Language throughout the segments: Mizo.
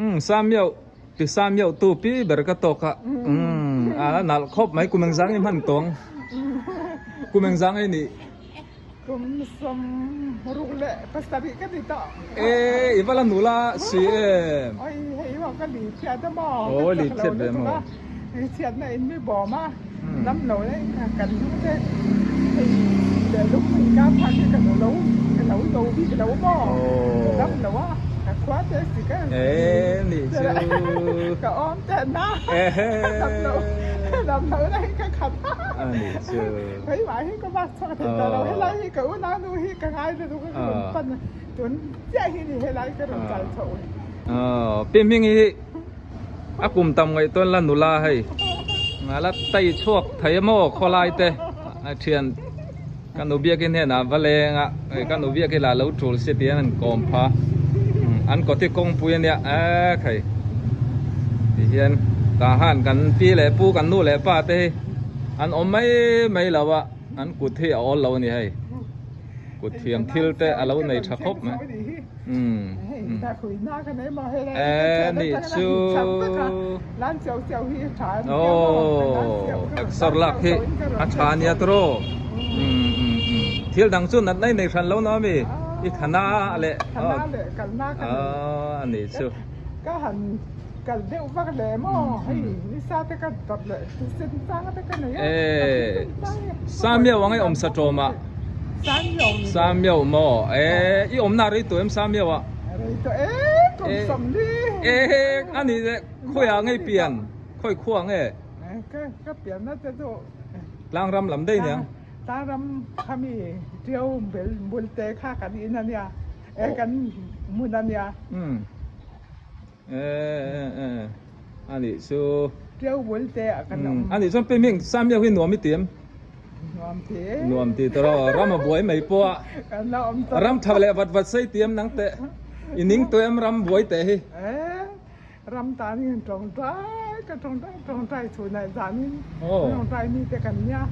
Umm Samiau ti Samiau tu pi ber ka tawk a umm a nalh khawp mai kum engzang i hman tawng kum engzang ei nih. Kum sawmruk leh pasarih ka ni tawh. E i va la nula si em. Oi hei ho ka li chhiat a maw ka chak lo lutuk a li chhiat na in mi bawm a lam lo na in kan lung te hei leh lung in kar phak hi ka lo ka lo do bik lo maw ka dam lo a ka khua te si ka ka awm teh na dam lo dam lo na hi ka khat a. Keimah hi ka bak chhuak thei ta lo, helai hi ka unau hi ka ngai lutuk a ka rawn pan a, tun chiah hi ni helai ka rawn kal chho. Pi hming hi a kum tam ngaih tawn la nula hei la tai chhuak thei a maw khawlai te a thian ka nu biakin hian a va leng a hei ka nu biak hi lah lo tul si tiin an kawm pha an kawti kawngpui a nia ek hei tihian tah han kan pi leh pu kan nu leh pa te hi An awm mai mai lo a, an kut hi a awl lo a ni hei. Kut thiam thil te a lo nei tha khawp mai. Umm. E nih chu. Aww exer lak hi a tha ania tawh. Umm umm umm. Thil dang chu natna i nei hran lo na ami? I thana leh. Aww a nih chu. Kal deuh vak le maw hei nisa te ka dawt leh thisen chang te ka nei a Eh Samiau ang i awm sa tawm a Samiau Samiau maw eh i awmna rei tawh em Samiau ah Rei tawh e kum sawmli Eh a ni le khawiah ngei pian khawi khua nge Ka ka pianna te chu Tlangram lam daih nia Tlangram khami Tiau bel bul te kha kan in a nia eh kan hmun a nia. A nih chu. Ṭeu bul te ah kan awm. A nih chuan pei hming Samiau hi nuam i ti em? Nuam ti. Nuam ti tawh rawh. Ram a buai mai pawh a. Kan la awm tawh. Ram tha leh vat vat sei ti em nang teh. I ning tawh em ram buai teh hi? Ram tan hian tawngtai ka tawngtai tawngtai chhunah zanin tawngtai mi te kan nia.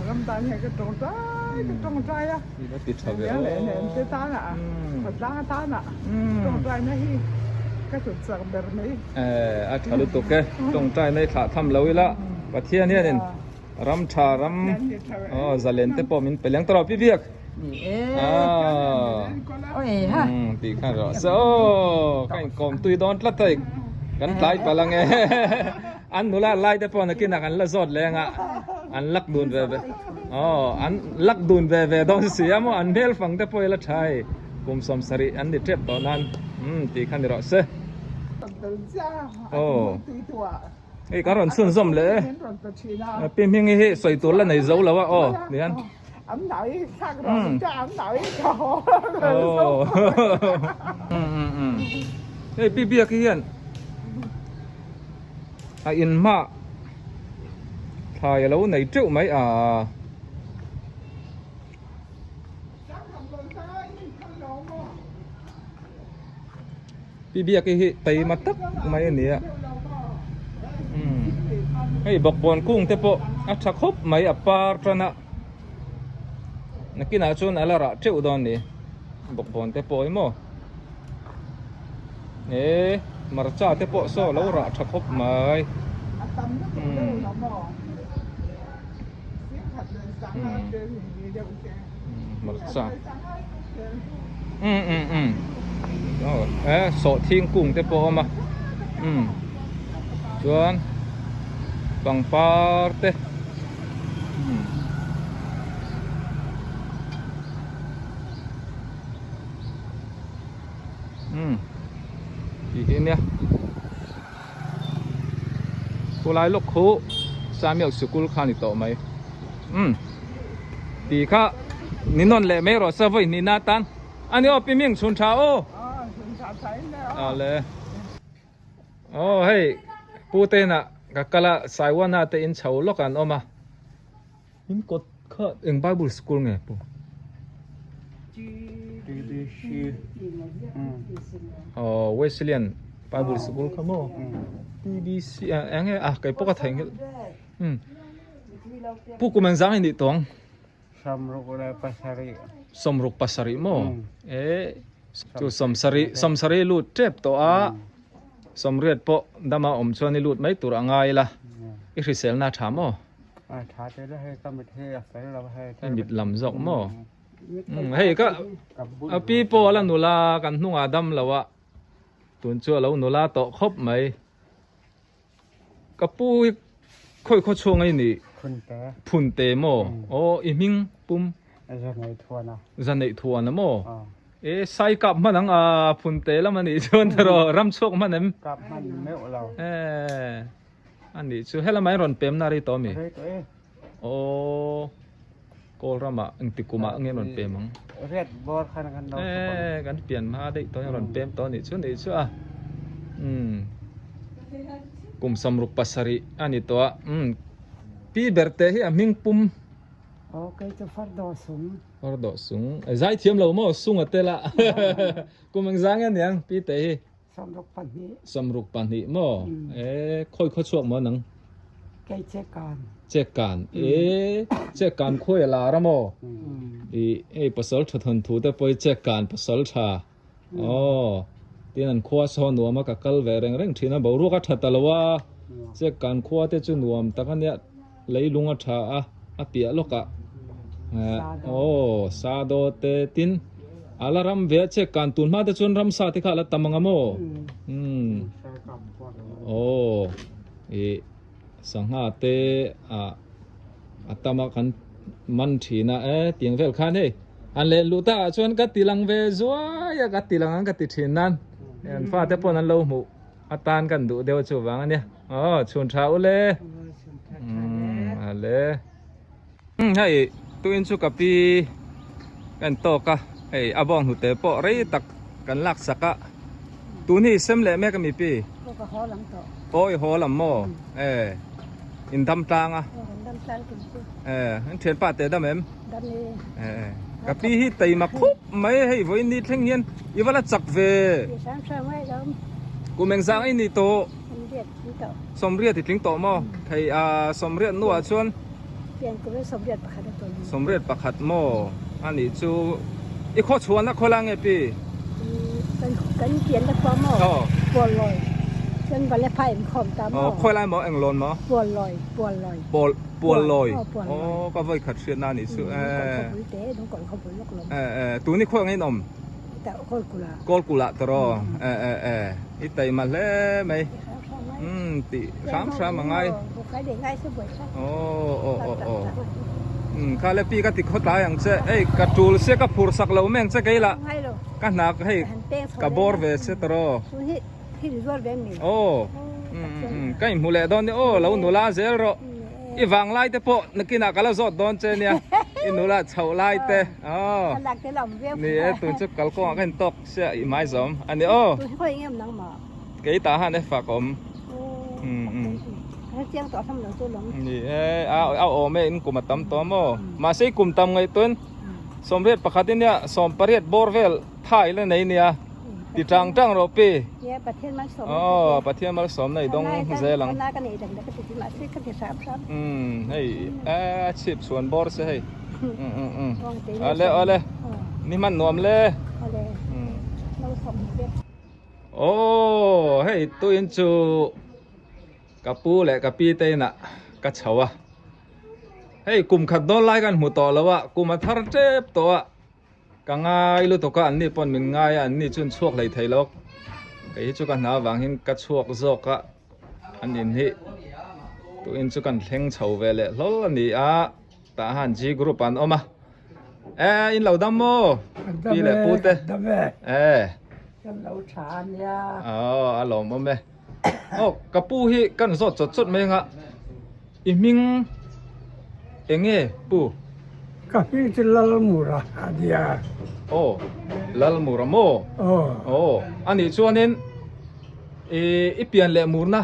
Ram tan hian ka tawngtai ka tawngtai a. I va ti tha ve aw. Leh nen te tan ah khawtlang atan ah tawngtai na hi ka hlut chak ber mai. Eh a tha lutuk e tawngtai na hi thlah tham lo ila Pathian hian in ram tha ram aw zalen te pawh min pe leng tawh pi biak. Ni e. Ah. Oi ha. Tih khan rawh se aw ka inkawm tui dawn tlat hei kan tlai palh ang e. An nula lai te pawh nakinah kan la zawt leng a, an lak dun ve ve aw an lak dun ve ve dawn si a maw an hmel fang te pawh i la tha hei kum 70 an ni tep tawh nan umm tih kha ni rawh se. Aw hei kan rawn chhunzawm leh e pi hming hi sawi tur la nei zo lo a aw nian aw hei pi biak hi hian. A in hma thlai a lo nei teuh mai a. Pi biak hi taima tak mai a ni a. Hei bawkbawn kung te pawh a tha khawp mai a par tan a. Nakinah chuan a la rah teuh dawn a ni bawkbawn te pawh hi maw. He hmarcha te pawh saw lo rah tha khawp mai. Hmarcha eh sawhthing kung te pawh a awm a chuan pangpar te. Umm tih hi ania khulai lawk khu Samuel sikul kha a ni tawh mai umm tih kha ni nawn leh mai rawh se vawi hnihna atan a ni aw pi ming chhun tha aw a le aw hei pu te inah ka kal a Saiwana te in chho lawk an awm a. In kawt kha eng bible school nge pawh? TBC. Oh, Wesleyan Bible School kha maw? TBC ah eng nge ah kei pawh ka theihnghilh. Hmm. Pu kum engzang i nih tawng? 67. 67 maw? E. Chu sawmsarih sawmsarih lut tep tawh a sawmriat pawh dama awm chuan i lut mai tur a ngai la i hriselna a tha maw? A tha te la hei ka mit hi a fel lo hei. I mit lam zawk maw? Hei ka a pi pawh a la nula kan hnungah dam lo a tun chu a lo nula tawh khawp mai. Ka pu hi khawi khaw chhuang a i nih? Phunte. Phunte maw? Aw i hming pum? Zaneih thuana. Zaneih thuana maw? E sai kap hman ang a Phunte lam a nih chuan erawh ram chhuak hman em? Kap hman meuh lo. E a nih chu helama in rawn pem na rei tawh ami? Rei tawh e. Aw kawl ramah engti kumah nge rawn pem ang? Riat bawr khan kan lo chhuak ang. E kan pian hma daih tawh in rawn pem tawh a nih chu nih chu a. Umm kum samruk pasarih a ni tawh a. Umm pi ber te hi a hming pum. Aw kei chu far dawh sung. Far dawh sung. Zai thiam lo maw sung a tel a. Kum eng zang nge niang pi te hi? 62. 62 maw? E khawi khaw chhuak maw nang? Kei Chekan. Chekan. E Chekan khawi a lar a maw? I hei pasal tha thawn thu te pawh hi Chekan pasal tha. Aw tin an khua saw nuam a ka kal ve reng reng thin a boruak a tha ta lo a Chekan khua te chu nuam tak a nia leilung a tha a a piah lawk ah aw sado te tin a la ram ve a che kan tun hma te chuan ramsa te kha a la tam ang a maw umm aw ih sangha te ah a tam a kan man thin a e tiang vel khan hei an leh luh takah chuan ka ti lang ve zuai a ka ti lang ang ka ti thin nan an fate pawn an lo hmuh. Atan kan duh deuh chu vang ania. Aw chhun tha u le. Umm ale. Hei tuin chu ka pi kan tawk a hei a bawng hnute pawh rei tak kan lak sak a. Tun hi sem leh mek ami pi? Aw ka haw lam tawh. Aw i haw lam maw? E in dam tlang a. Aw kan dam tlang tum chu. E in thianpa te dam em? Dam e. E ka pi hi taima khup mai hei vawiin ni thleng hian i va la chak ve. Ti hram hram ngai lo. Kum engzang i ni tawh? Sawmriat tling tawh. Sawmriat i tling tawh maw? Thei a sawmriat hnuah chuan? Pian kum in sawmriat pakhat a tawh ni. Sawmriat pakhat maw? A nih chu i khaw chhuahna khaw la nge pi? Kan kan pian na khua maw? Aw. Puallawi. Chuan Valephai in khawm ta maw? Aw khawi lai maw? Englawn maw? Puallawi, Puallawi. Pawl Puallawi. Aw Puallawi. Aw ka vawi khat hriatna a nih chu. Lungkawn khaw bul te, lungkawn khaw bul lawk lawm. E e tun i khawi ang in awm? Hetah Kawlkula. Kawlkula ta raw. E e e i taima hle mai. Umm tih hram hram a ngai. Aw aw aw aw umm kha le pi ka ti khaw tlai ang che hei ka tul sia ka phur sak lo mai ang che kei lah ka hna hei ka bawr ve che ta raw. Aw umm umm ka inhmu leh dawn nia aw lo nula zel rawh i vang lai te pawh nakinah ka la zawt dawn che nia i nula chhoh lai te aw ni e tun chu kalkawngah ka intawk sia i hmai zawm a ni aw. Kei tah han e fak awm. Ni e a a awm e in kum a tam tawh maw mahse i kum tam ngaih tuin sawmriat pakhat in nia sawm pariat bawr vel tha ila nei nia ti tang tang rawh pi aw Pathian malsawmna i dawng zel ang umm hei a chhip chhuan bawr se hei um um um awle awle ni hman nuam le. Aww hei tuin chu ka pu leh ka pi te inah ka chho a hei kum khat dawn lai kan hmu tawh lo a kum a thar tep tawh a ka ngai lutuk a an ni pawn min ngai a an ni chuan chhuak hlei thei lo kei hi chu ka hna avang hian ka chhuak zawk a an in hi tuin chu kan thleng chho ve leh hlawl a ni a tah han G group an awm a. E in lo dam maw? Pi leh pu te. Dam e. E. Kan lo tha ania. Aw a lawm awm e. Aw ka pu hi kan zawt chawt chawt mai anga i hming enge pu? Ka hming chu Lalmura ania. Aw Lalmura maw? Aw. Aw anih chuanin i i pian leh murna?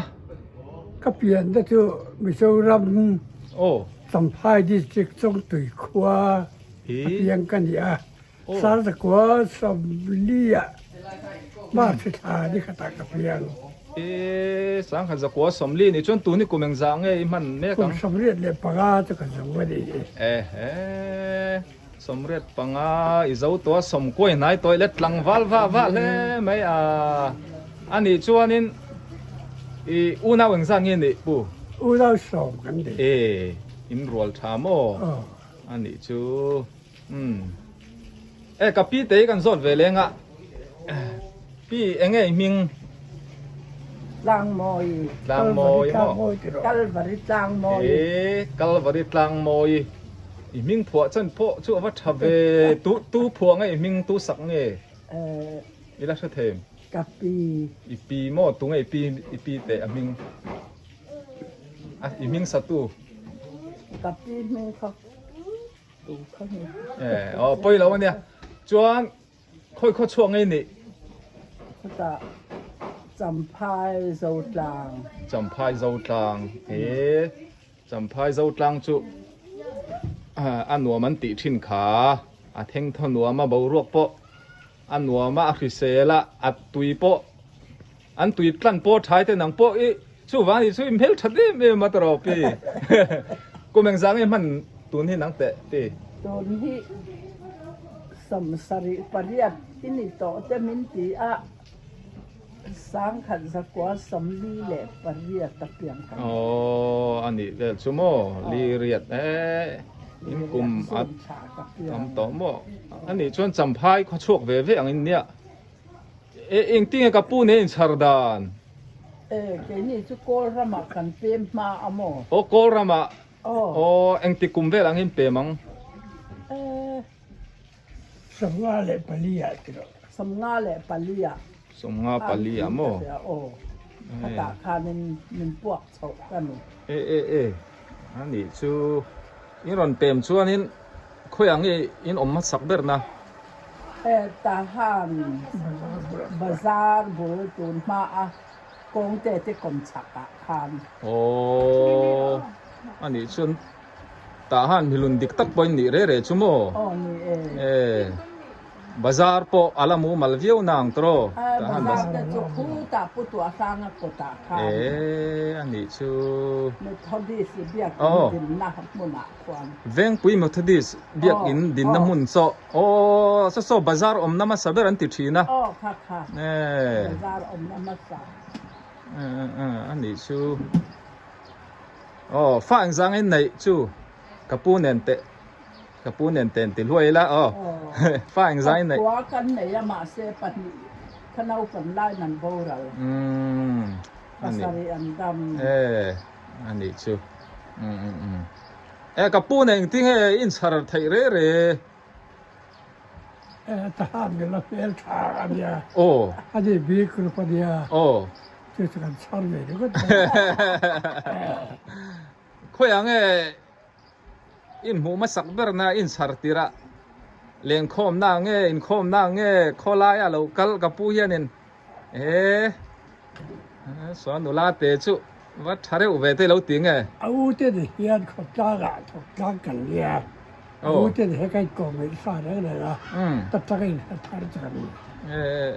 Ka pian te chu Mizoram. Aw. Champhai District Chawngtui khua a piang ka ni a, Sarzakua Sawmli-ah March thla ni khatah ka piang. I Sangha Zakua Sawmli nih chuan tun hi kum engzah nge i hman mek ang? Kum 75 chu ka zo a ni. Ehe. 35 i zo tawh a sawmkuai hnai tawih le tlangval vah vah hle mai a a nih chuanin i unau engzat nge nih pu? Unau sawm kan ni. E in rual tha maw? A nih chu umm e ka pi te hi kan zawt ve leng a pi enge i hming? Tlangmawi. Tlangmawi maw? Kalvari Tlangmawi. E Kalvari Tlangmawi. I hming phuah chan pawh chu a va tha ve. Tu tu phuah nge i hming tu sak nge? I la hre thei em? Ka pi. I pi maw? Tu nge i pi i pi teh a hming? A i hming sa tu? Ka pi hming kha tu kha nge? E aw pawi lo ania. Chuan Khawi khaw chhuak ngei nih? Khawtah Champhai Zotlang. Champhai Zotlang he Champhai Zotlang chu a nuam an tih thin kha a theng thaw nuam a boruak pawh a nuam a a hrisel a a tui pawh an tui tlan pawh thai te nang pawh i chuvang nih chu i hmel that em em a tawrh pi kum engzah nge hman tun hi nang teh ti. Tun hi 78 i ni tawh te min ti a, 1948 a piang kan ni. Aw a nih vel chu maw li riat e in kum a tam tawh maw a nih chuan champhai khaw chhuak ve ve ang in nia. E engtinge ka pu nen inchhar dan? E keini chu Kawl ramah kan pem hma a maw? Aw Kawl ramah. Aw. Aw engti kum vel angin pem ang? E. 54 ah ti rawh. 54 ah. 54 ah maw? Aw. Khatah khanin min puak chhoh ka ni. E e e ani chu in rawn pem chuanin khawiah nge in awm hmasak ber na? Tahan bazar bul tun hma a kawngte te kawm chhak ah khan. Aww anih chuan Tahan milun dik tak pawhin nih reh reh chu maw? Aw ni e. E bazar pawh a la mumal viau na ang tawh. Tahan bazar te chu khutah pu tuah hranga kawtah khan. E anih chu. Methodist biakinn dinna hmunah. Vengpui Methodist biakinn dinna hmun chaw aw saw saw bazar awmna hmasa ber an ti thin a. Aw kha kha bazar awmna hmasa. A nih chu aw fa engzang in neih chu ka pu nen teh ka pu nen ten ti hluai ila aw fa engzang in neih. Khua kan nei a mahse pahnih kha naupang lai nan boral. Pasarih an dam. A nih chu. Um um um. E ka pu nen engtin nge in chhar theih re re? E ta han nge la hmel tha a nia. Aw. A ni bik rup a nia. Aw. Chu chu kan chhar ve ringawt mai. Khawiah nge in hmuh hmasak ber na in chhar tirh a lenkhawm na nge inkhawm na nge khawlai a lo kal ka pu hianin He saw nula te chu va tha reuh ve te lo ti nge. A u te ni hian khawtlang ah thawktlang kan nia. A u te ni he ka inkawm ngaih sa reng reng a, ta tak a inhre thar chu kan ni. E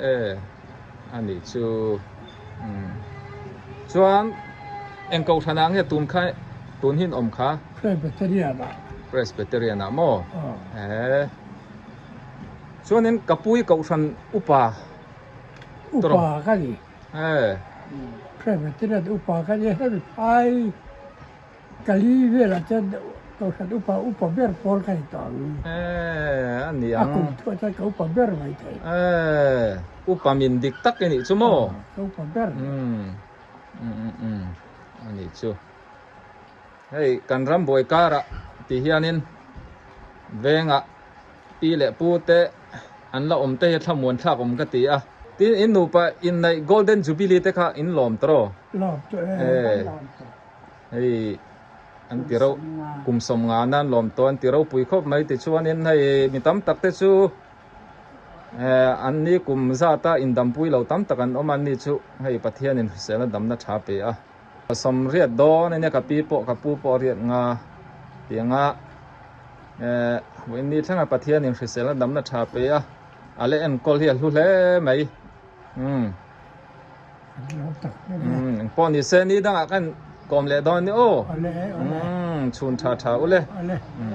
e e a nih chu chuan eng kohhran ah nge tun kha tun hi in awm kha? Presbyterian ah. Presbyterian ah maw? E chuanin ka pu hi kohhran upa. Upa ka ni. Presbyterian upa ka ni. Hemi phai kali velah chuan Kohhran upa upa ber pawl ka ni tawh ang. A kum thuah chuan ka upa ber mai thei. Upa min dik tak i nih chu maw? Ka upa ber. A nih chu. Hei kan ram buai karah ti hianin vengah pi leh pu te an la awm te hi thlamuan thlak awm ka ti a. Tin in nupa inneih Golden Jubilee te kha in lawm tawh aw? Lawm tawh e. Hei an ti ro kum 50 na an lawm tawh an ti ropui khawp mai tichuanin hei mi tam tak te chu an ni kum zata indampui lo tam tak an awm a an ni chu hei Pathianin hriselna damna tha pe a. 80 dawn ania ka pi pawh ka pu pawh a riat nga tianga eh vawiin ni thlenga Pathianin hriselna damna tha pe a a la enkawl hi a hlu hle mai umm umm engpawh ni se ni dangah khan kawm leh dawn ni aw umm chhun tha tha ule umm.